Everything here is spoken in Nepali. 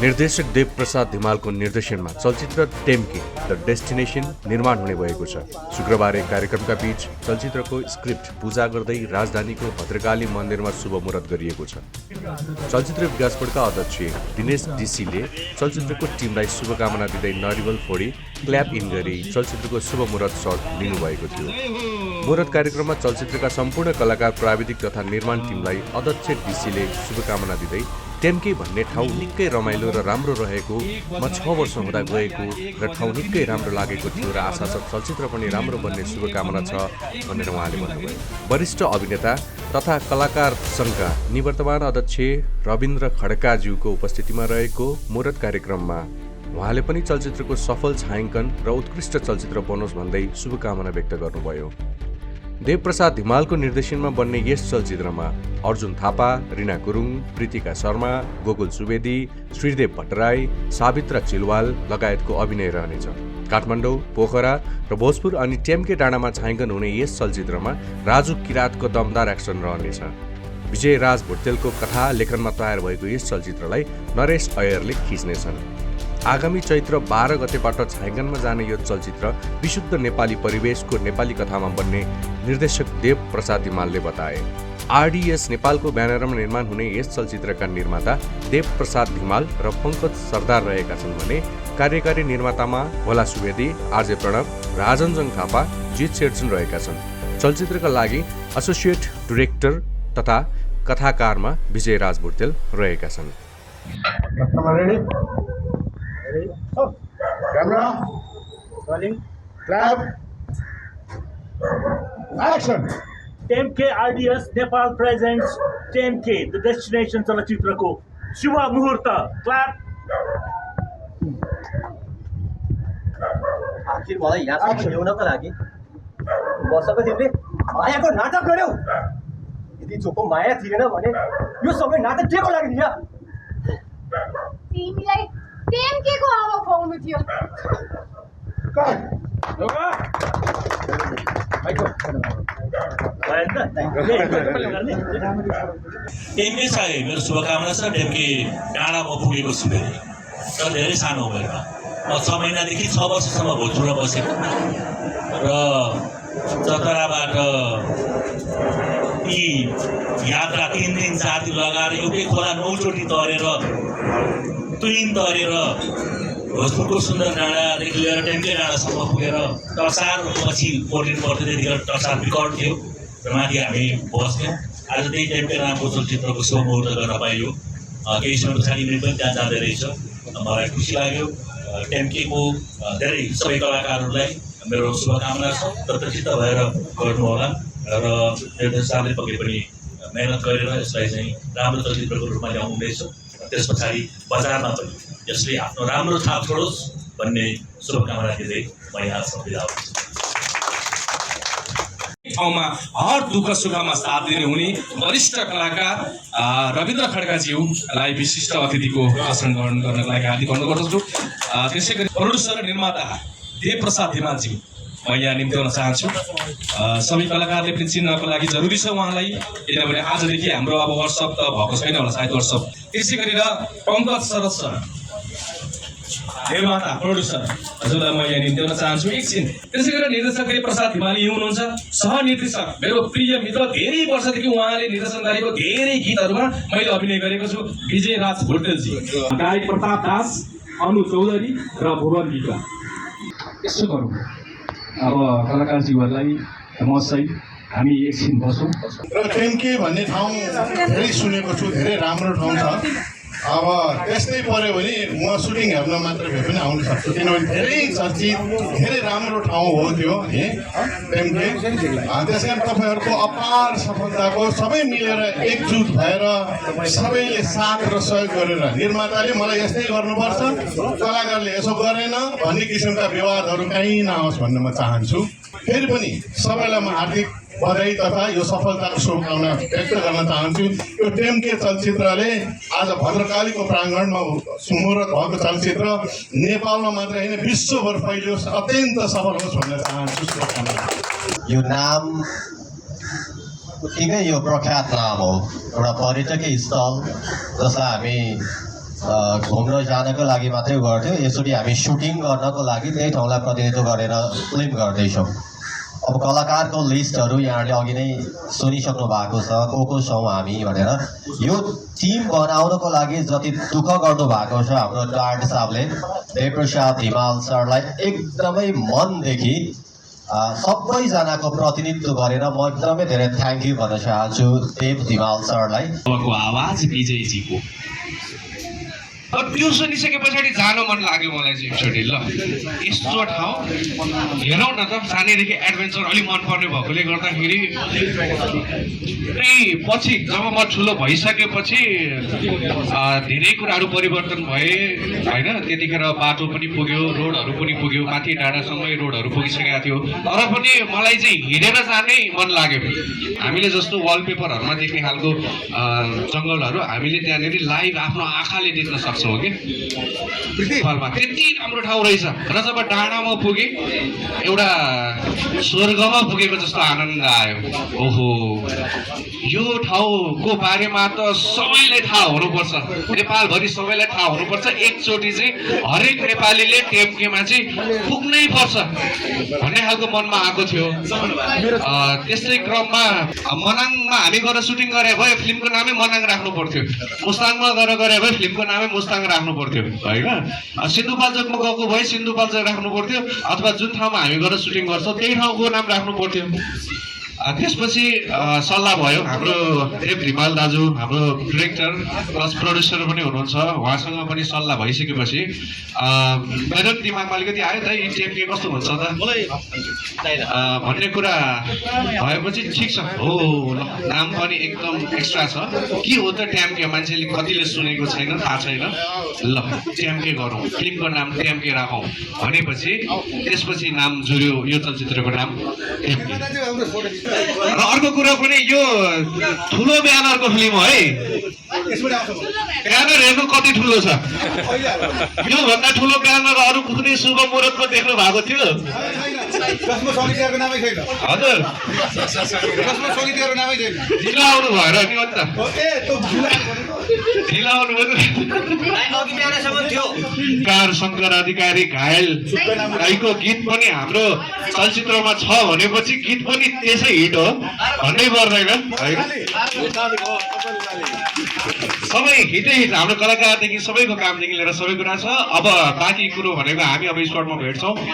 निर्देशक देव प्रसाद धिमालको निर्देशनमा चलचित्र टेम्के द डेस्टिनेसन निर्माण हुने भएको छ। शुक्रबार एक कार्यक्रमका बीच चलचित्रको स्क्रिप्ट पूजा गर्दै राजधानीको भद्रकाली मन्दिरमा शुभ मुहूर्त गरिएको छ। चलचित्र विकास बोर्डका अध्यक्ष दिनेश डीसीले चलचित्रको टिमलाई शुभकामना दिँदै नरिवल फोडी क्ल्याप इन गरी चलचित्रको शुभ मुहूर्त शट लिनुभएको थियो। मुहूर्त कार्यक्रममा चलचित्रका सम्पूर्ण कलाकार, प्राविधिक तथा निर्माण टिमलाई अध्यक्ष डीसीले शुभकामना दिँदै टेम्के भन्ने ठाउँ निकै रमाइलो र राम्रो रहेको, म 6 वर्ष हुँदा गएको र ठाउँ निकै राम्रो लागेको थियो र आशा छ चलचित्र पनि राम्रो बन्ने शुभकामना छ भनेर उहाँले भन्नुभयो। वरिष्ठ अभिनेता तथा कलाकार सङ्घका निवर्तमान अध्यक्ष रविन्द्र खड्काज्यूको उपस्थितिमा रहेको मुहूर्त कार्यक्रममा उहाँले पनि चलचित्रको सफल छायाङ्कन र उत्कृष्ट चलचित्र बनोस् भन्दै शुभकामना व्यक्त गर्नुभयो। देव प्रसाद धिमालको निर्देशनमा बन्ने यस चलचित्रमा अर्जुन थापा, रिना गुरुङ, प्रीतिका शर्मा, गोकुल सुवेदी, श्रीदेव भट्टराई, सावित्रा चिलवाल लगायतको अभिनय रहनेछ। काठमाडौँ, पोखरा र भोजपुर अनि टेम्के डाँडामा छायाङ्कन हुने यस चलचित्रमा राजु किरातको दमदार एक्सन रहनेछ। विजय राज भुटेलको कथा लेखनमा तयार भएको यस चलचित्रलाई नरेश अय्यरले खिच्नेछन्। आगामी चैत्र 12 गतेबाट छायाङ्कनमा जाने यो चलचित्र विशुद्ध नेपाली परिवेशको नेपाली कथामा बन्ने निर्देशक देव प्रसाद धिमालले बताए। आरडीएस नेपालको ब्यानरमा निर्माण हुने यस चलचित्रका निर्माता देव प्रसाद धिमाल र पङ्कज सरदार रहेका छन् भने कार्यकारी निर्मातामा भोला सुवेदी, आरजे प्रणव, राजनजङ थापा, जित शेरचन रहेका छन्। चलचित्रका लागि एसोसिएट डाइरेक्टर तथा कथाकारमा विजय राज भुटेल रहेका छन्। Camera, rolling, clap, action. Temke RDS Nepal presents Temke the destination चलचित्रको शुभ मुहूर्त क्ल्याप। आखिर मलाई यहाँसम्म ल्याउनको लागि बसेको तिमीले मायाको नाटक गर्यौ। यदि चोखो माया थिएन भने यो सबै नाटक के को लागि नि? तिमीलाई टेम्केको हावा खुवाउनु थियो। टेम्के चाहिँ मेरो शुभकामना छ। टेम्के डाँडामा पुगेको छु फेरि, तर धेरै सानो उमेरमा। म 6 महिनादेखि 6 वर्षसम्म भोजपुरमा बसेको र चतराबाट यी यात्रा 3 दिन 4 दिन लगाएर एउटै खोला 9 चोटि तरेर तुइन तरेर भोजपुरको सुन्दर डाँडादेखि लिएर टेम्के डाँडासम्म पुगेर टसार पछि पोर्टिन पर्थ्यो। त्यतिखेर टसार विकट थियो र माथि हामी बस्थ्यौँ। आज त्यही टेम्के नामको चलचित्रको शुभ मुहूर्त गर्न पाइयो। केही समय पछाडि पनि त्यहाँ जाँदै रहेछ। मलाई खुसी लाग्यो। टेम्केको धेरै सबै कलाकारहरूलाई मेरो शुभकामना छ। तत्चित्त भएर गर्नुहोला र निर्देशक साहबले पक्कै पनि मेहनत गरेर यसलाई चाहिँ राम्रो चलचित्रको रूपमा ल्याउनुहुनेछ। त्यस पछाडि बजारमा पनि यसले आफ्नो राम्रो छाप छोडोस् भन्ने शुभकामना दिँदै म यहाँसम्म बिदा हुन्छु। ठाउँमा हर दुःख सुखमा साथ दिने हुने वरिष्ठ कलाकार रविन्द्र खड्काज्यूलाई विशिष्ट अतिथिको भाषण ग्रहण गर्नको लागि हार्दिक अनुरोध गर्दछु। त्यसै गरी प्रोड्युसर र निर्माता देव प्रसाद धिमालज्यू म यहाँ निम्त्याउन चाहन्छु। सबै कलाकारले पनि चिन्नको लागि जरुरी छ उहाँलाई, किनभने आजदेखि हाम्रो अब वर्कसप त भएको छैन होला, सायद वर्कसप। त्यसै गरेर पङ्कज सरद सर निर्माता प्रोड्युसर हजुरलाई म यहाँ निम्त्याउन चाहन्छु एकछिन। त्यसै गरेर निर्देशक देव प्रसाद धिमाल यही हुनुहुन्छ। सहनिर्देशक मेरो प्रिय मित्र, धेरै वर्षदेखि उहाँले निर्देशन गरेको धेरै गीतहरूमा मैले अभिनय गरेको छु, विजय राज भुटेलजी। गायक प्रताप दास, अनु चौधरी र भुवन विका। यसो गरौँ, अब कलाकारज्यूहरूलाई म सही हामी एकछिन बसौँ। र टेम्के भन्ने ठाउँ धेरै सुनेको छु, धेरै राम्रो ठाउँ छ। अब त्यस्तै पऱ्यो भने म सुटिङ हेर्न मात्र भए पनि आउनु सक्छु, किनभने धेरै चर्चित धेरै राम्रो ठाउँ हो त्यो टेम्के। त्यस कारण तपाईँहरूको अपार सफलताको सबै मिलेर एकजुट भएर सबैले साथ र सहयोग गरेर निर्माताले मलाई यस्तै गर्नुपर्छ, कलाकारले यसो गरेन भन्ने किसिमका विवादहरू कहीँ नआओस् भन्न म चाहन्छु। फेरि पनि सबैलाई म हार्दिक बधाई तथा यो सफलताको शुभकामना व्यक्त गर्न चाहन्छु। यो टेम्के चलचित्रले आज भद्रकालीको प्राङ्गणमा मुहूर्त भएको चलचित्र नेपालमा मात्र होइन विश्वभर फैलियोस्, अत्यन्त सफल होस् भन्न चाहन्छु। शुभकामना। यो नाम उत्तिकै यो प्रख्यात नाम हो, एउटा पर्यटकीय स्थल जसलाई हामी घुम्न जानको लागि मात्रै गर्थ्यौँ यसरी हामी सुटिङ गर्नको लागि त्यही ठाउँलाई प्रतिनिधित्व गरेर फिल्म गर्दैछौँ अब कलाकारको लिस्टहरू यहाँहरूले अघि नै सुनिसक्नु भएको छ को छौँ हामी भनेर यो टिम बनाउनको लागि जति दुःख गर्नु भएको छ हाम्रो टार्ड साहबले देवप्रसाद हिमाल सरलाई एकदमै मनदेखि सबैजनाको प्रतिनिधित्व गरेर म एकदमै धेरै थ्याङ्क यू भन्न चाहन्छु देव हिमाल सरलाई। आवाज विजयजीको त्यो सुनिसके पछाडि जान मन लाग्यो मलाई चाहिँ एकचोटि ल यस्तो ठाउँ हेरौँ न त सानैदेखि एडभेन्चर अलिक मनपर्ने भएकोले गर्दाखेरि पछि जब म ठुलो भइसकेपछि धेरै कुराहरू परिवर्तन भए होइन त्यतिखेर बाटो पनि पुग्यो रोडहरू पनि पुग्यो माथि डाँडासम्मै रोडहरू पुगिसकेका थियो तर पनि मलाई चाहिँ हिँडेर जानै मन लाग्यो हामीले जस्तो वालपेपरहरूमा देख्ने खालको जङ्गलहरू हामीले त्यहाँनिर लाइभ आफ्नो आँखाले देख्न सक्छौँ कि त्यति राम्रो ठाउँ रहेछ र जब डाँडामा पुगेँ एउटा स्वर्गमा पुगेको जस्तो आनन्द आयो। ओहो यो ठाउँको बारेमा त सबैलाई थाहा हुनुपर्छ नेपालभरि सबैलाई थाहा हुनुपर्छ एकचोटि चाहिँ हरेक नेपालीले टेम्केमा चाहिँ पुग्नै पर्छ भन्ने खालको मनमा आएको थियो। त्यस्तै क्रममा मनाङमा हामी गएर सुटिङ गरे भए फिल्मको नामै मनाङ राख्नु पर्थ्यो मुस्ताङमा गरे भए फिल्मको नामै मुस्ताङ राख्नु पर्थ्यो होइन सिन्धुपाल्चोकमा गएको भए सिन्धुपाल्चोक राख्नु पर्थ्यो अथवा जुन ठाउँमा हामी गएर सुटिङ गर्छौँ त्यही ठाउँको नाम राख्नु पर्थ्यो। त्यसपछि सल्लाह भयो हाम्रो देव हिमाल दाजु हाम्रो डिरेक्टर प्लस प्रड्युसर पनि हुनुहुन्छ उहाँसँग पनि सल्लाह भइसकेपछि मेरो दिमागमा अलिकति आयो त यी टेम्के कस्तो हुन्छ त भन्ने कुरा भएपछि ठिक छ हो ल नाम पनि एकदम एक्स्ट्रा छ के हो त टेम्के मान्छेले कतिले सुनेको छैन थाहा छैन ल टेम्के गरौँ फिल्मको नाम टेम्के राखौँ भनेपछि त्यसपछि नाम जुर्यो यो चलचित्रको नाम टेम्के। र अर्को कुरा पनि यो ठुलो ब्यानरको फिल्म है ब्यानर हेर्नु कति ठुलो छ योभन्दा ठुलो ब्यानर अरू कुनै शुभ मुहुर्तमा देख्नु भएको थियो हजुर ढिलो आउनु भएर नि अन्त ढिलो आउनु कार शङ्कर अधिकारी घायल राईको गीत पनि हाम्रो चलचित्रमा छ भनेपछि गीत पनि त्यसै हिट हो भन्नै पर्दैन होइन सबै हिटै हिट हाम्रो कलाकारदेखि सबैको कामदेखि लिएर सबै कुरा छ। अब बाँकी कुरो भनेको हामी अब स्पटमा भेट्छौँ।